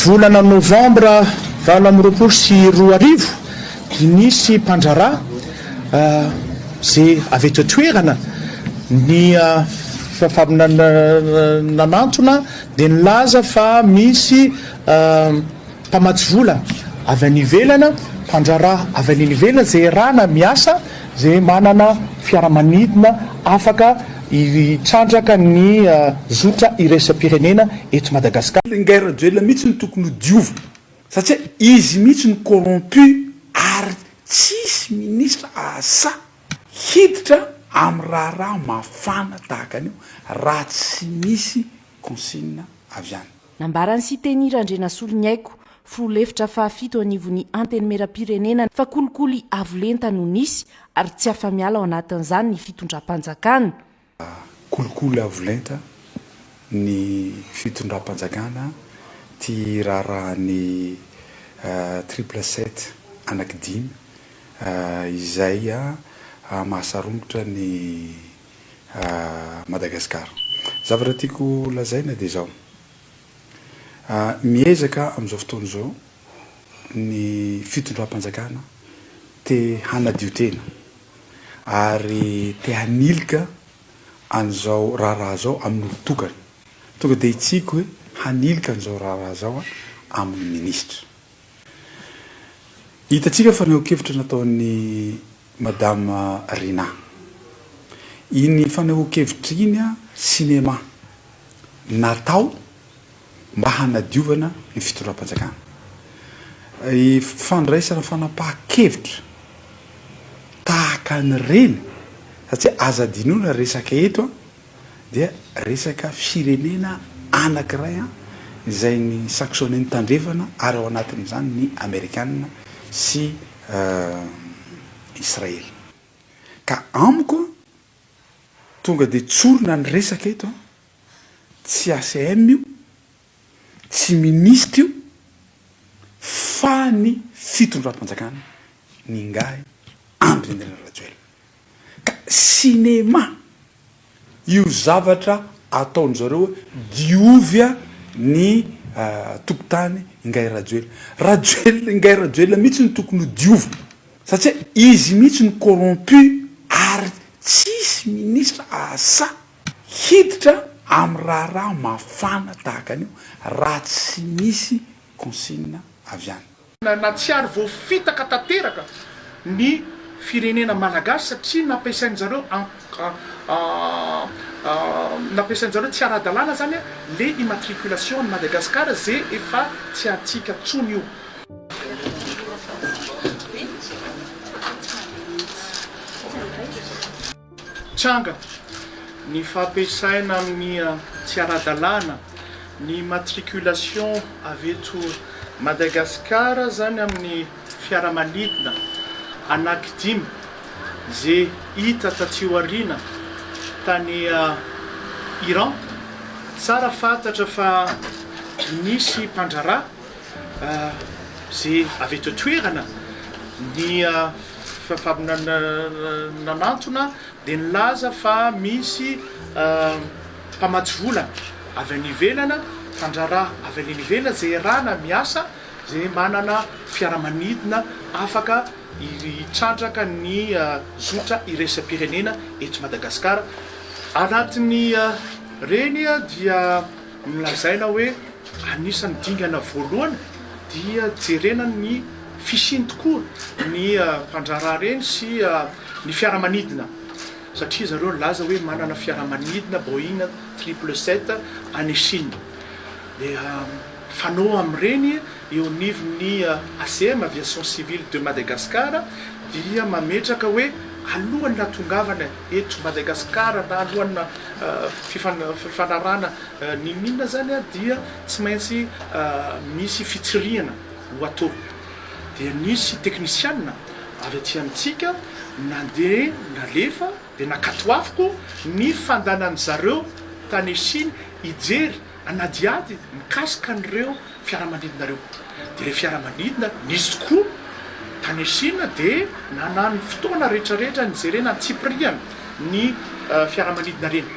Volana novambra 2028 dia nisy mpandraharaha izay avy eto an-toerana ny nanantona dia nilaza fa misy mpamatsy vola avy any ivelana, mpandraharaha avy any ivelany izay iarahana miasa, izay manana fiaramanidina afaka hitrandraka ny zotra iraisam-pirenena eto Madagasikara. Ingahy Rajoelina mihitsy no tokony ho diovina satria izy mihitsy no corrompu ary tsisy ministre ahasahy hiditra amin'ny raharaha mafana tahaka an'io raha tsy misy consigne avy any. Nambaran'i Siteny Randrianasoloniaiko, filoha lefitra fahafito anivon'ny Antenimierampirenena fa kolikoly avo lenta no nisy ary tsy afa-miala ao anatin'izany ny fitondram-panjakana. Kolikoly avo lenta ny fitondram-panjakana ity raharahan'ny triple sept anaky dimy izay mahasarongotra ny Madagascar. Zavatra tiako lazaina dia izao, miezaka amin'izao fotoana izao ny fitondram-panjakana te hanadio tena ary te hanilika an'izao raharaha izao amin'olon-tokana. Tonga dia hitsiko hoe hanilika an'izao raharaha izao amin'ny minisitra. Hitantsika fanehoan-kevitra nataon'i Madame Rinah. Iny fanehoan-kevitra iny cinéma natao mba hanadiovana ny fitondram-panjakana. Fandraisana fanapahan-kevitra tahaka an'ireny, satria aza adinoina resaka eto dia resaka firenena anakiray izay ny sanctionner ny tandrefana ary ao anatin'izany ny amerikana sy Israely. Ka amiko tonga dia tsorina ny resaka eto, tsy ACM io, tsy minisitra io fa ny fitondram-panjakana ny ingahy Andry Nirina Rajoelina. Ka cinéma io zavatra ataon-dry zareo hoe diovy ny tokotany Ingahy Rajoelina. Rajoelina, Ingahy Rajoelina mihitsy no tokony ho diovina satria izy mihitsy no corrompu ary tsisy ministra ahasahy hiditra amin'ny raharaha mafana tahaka an'io raha tsy misy consigne avy any. Nahatsiaro voafitaka tanteraka ny firenena malagasy satria nampiasain-jareo nampiasain-jareo tsy ara-dalàna zany le immatriculation an'i Madagascar ze efa tsy antsika tsony io. Tranga, ny fampiasaina amin'ny tsy ara-dalàna ny immatriculation avy eto Madagascar zany amin'ny fiaramanidina anakidimy ze hita taty aoriana tany Iran. Tsara fantatra fa nisy mpandraharaha ze avy eto an-toerana ny nanantona dia nilaza fa misy mpamatsy vola avy any ivelana, mpandraharaha avy any ivelany izay iarahana miasa, izay manana fiaramanidina afaka hitrandraka ny zotra iraisam-pirenena eto Madagasikara. Anatin'ny ireny dia nolazaina hoe anisan'ny dingana voalohany dia jerena ny fisiany tokoa ny mpandraharaha ireny sy ny fiaramanidina satria zareo nilaza hoe manana fiaramanidina Boeing triple sept any Chine dia fanao amin'ireny eo anivon'ny ACM, Aviation Civile de Madagascar, dia mametraka hoe alohan'ny hahatongavana eto Madagascar na alohan'ny fifanarahana n'inon'inona zany dia tsy maintsy misy fitsirihana ho atao. Dia nisy teknisiana avy aty amintsika nandeha nalefa dia nankatoaviko ny fandanan'ny zareo tany Chine hijery hanadihady mikasika an'ireo fiaramanidina ireo. Dia ilay fiaramanidina nisy tokoa tany Chine dia nanany fotoana rehetrarehetra nijerena antsipiriany ny fiaramanidina ireny.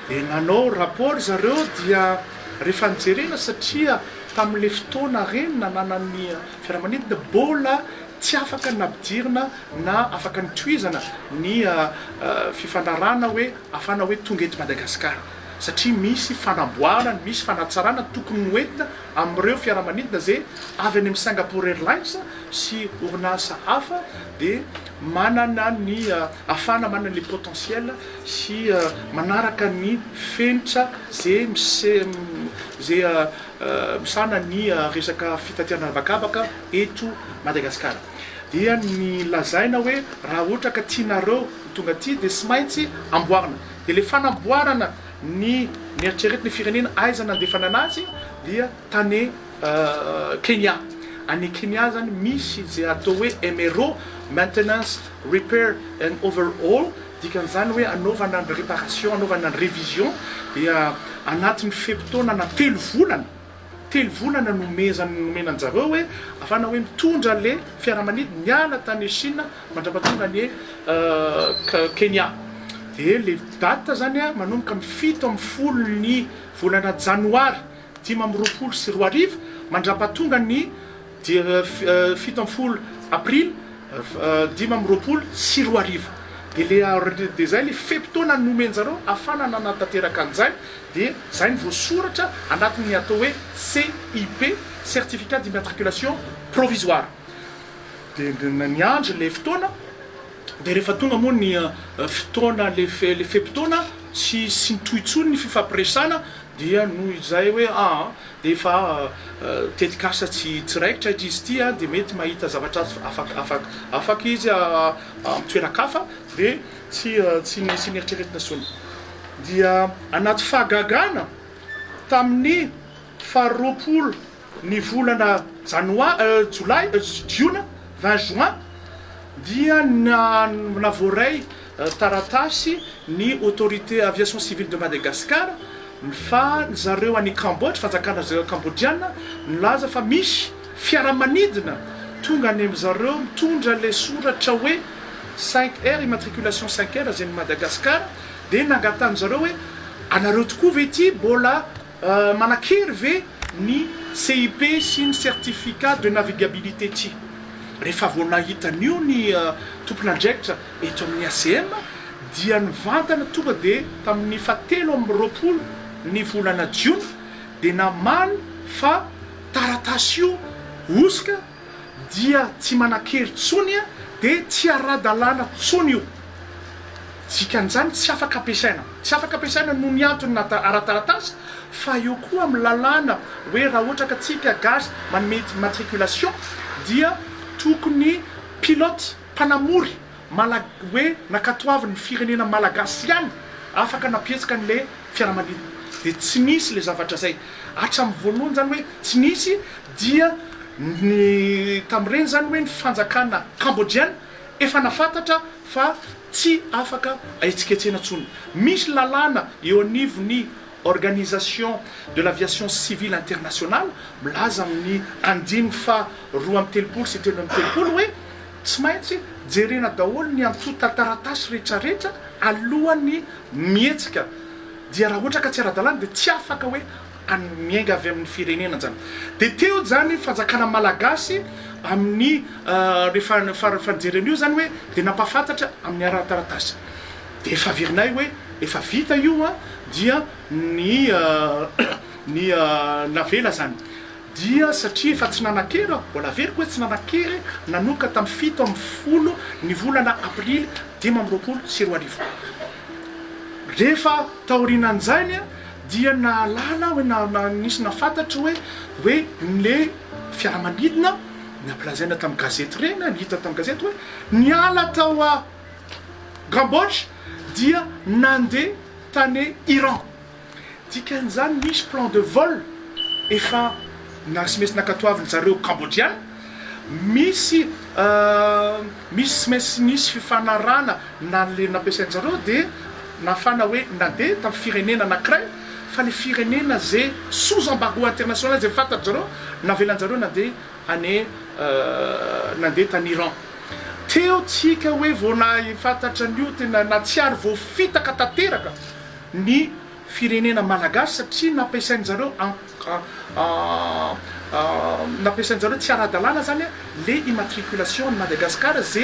Dia nanao rapport zareo dia rehefa nijerena satria. tamin'ilay fotoana ireny nananan'ny fiaramanidina mbola tsy afaka nampidirina na afaka nitohizana ny fifanarahana hoe afahana hoe tonga eto Madagasikara satria misy fanamboarana, misy fanatsarana tokony hoentina amin'ireo fiaramanidina izay avy any amin'ny Singapore Airlines sy orinasa hafa dia manana ny afahana manana le potentiel sy manaraka ny fenitra ze ze misahana ny resaka fitaterana habakabaka eto Madagasikara. Dia ny lazaina hoe raha ohatra ka tianareo ho tonga aty dia tsy maintsy amboarina. Dia le fanamboarana ny nieritreretina firenena aiza nandefana anazy dia tany Kenya. Any Kenya zany misy ze atao hoe MRO, Maintenance, Repair and Overhaul, dikan'izany hoe anaovana ny réparation, anaovana ny révision dia anatin'ny fe-potoana na telo volana, telo volana nomezan nomena anjareo hoe afahana hoe mitondra le fiaramanidina niala tany Chine mandrapatonga any Kenya. Dia le date zany manomboka amin'ny 17 ny volana janoary 2025 mandrapatonga ny 17 aprily 2025 dia le dia zay le fe-potoana nomen-jareo afahana nanatanteraka an'izay dia zay no voasoratra anatin'ny atao hoe CIP, Certificat d'immatriculation provisoire. Dia niandry le fotoana dia rehefa tonga moa ny fotoana le le fe-potoana tsy tsy nitohy intsony ny fifampiresahana dia noho izay hoe aa dia efa tetikasa tsy tsy raikitra izy ity a dia mety mahita zavatra afaka afaka afaka izy amin'ny toeran-kafa dia tsy tsy tsy nieritreretina intsony. Dia anaty fahagagana tamin'ny faha 20 ny volana janoa jolay jiona, 20 juin, dia navoaray taratasy ny autorité aviation civile de Madagascar fa ny zareo any Cambodge, fanjakana kambodjiana nilaza fa misy fiaramanidina tonga any amin zareo mitondra le soratra hoe 5R, immatriculation 5R izay ny Madagascar, dia nangatahan zareo hoe anareo tokoa ve ity mbola Manan-kery ve ny CIP sy ny certificat de navigabilité ty? Rehefa vao nahita an'io ny tompon'andraikitra eto amin'ny ACM dia nivantana tonga dia tamin'ny faha 23 ny volana jiona dia namaly fa taratasy io hosoka dia tsy manan-kery tsony dia tsy ara-dalàna tsony io. Dikan'izany tsy afaka ampiasaina. Tsy afaka ampiasaina noho ny antony ara-taratasy fa eo koa amin'ny lalàna hoe raha ohatra ka tsika gasy manome immatriculation dia tokony pilote mpanamory malag hoe nankatoavin'ny firenena malagasy ihany afaka nampihetsika an'le fiaramanidina. Dia tsy nisy le zavatra zay. Hatramin'ny voalohany zany hoe tsy nisy dia ny tamin'ireny zany hoe ny fanjakana cambodgienne efa nafantatra fa tsy afaka ahetsiketsehina intsony. Misy lalàna eo anivon'ny Organisation de l'aviation civile internationale milaza amin'ny andininy faha 32 sy 33 hoe tsy maintsy jerena daholo ny antontan-taratasy rehetrarehetra alohan'ny mihetsika dia raha ohatra ka tsy ara-dalàna dia tsy afaka hoe any miainga avy amin'ny firenena zany dia teo zany fanjakana malagasy amin'ny rehefa rehefa nijery an'io zany hoe dia nampahafantatra amin'ny ara-taratasy dia efa averinay hoe efa vita io an dia ny ny navela zany dia satria efa tsy nanan-kery aho, mbola averiko hoe tsy nanan-kery nanomboka tamin'ny 17 ny volana aprily 2025. Rehefa taorianan'izany dia nahalala hoe na nisy nahafantatro hoe hoe le fiaramanidina nampilazaina tamin'ny gazety ireny, ny hita tamin'ny gazety hoe niala tao a Cambodge dia nandeha tany Iran. Dikan'izany misy plan de vol efa na tsy maintsy nankatoavin zareo Cambodgiana, misy misy tsy maintsy nisy fifanarahana na le nampiasain zareo de nahafahana hoe nandeha tamin'ny firenena anakiray fa le firenena ze sous embargo international ze fantatry zareo navelan zareo nandeha any nandeha tany Iran. Teo tsika hoe vao nahafantatra an'io tena nahatsiaro voafitaka tanteraka ny. firenena malagasy satria nampiasain-jareo nampiasain-jareo tsy ara-dalàna zany le immatriculation ny Madagasikara zay.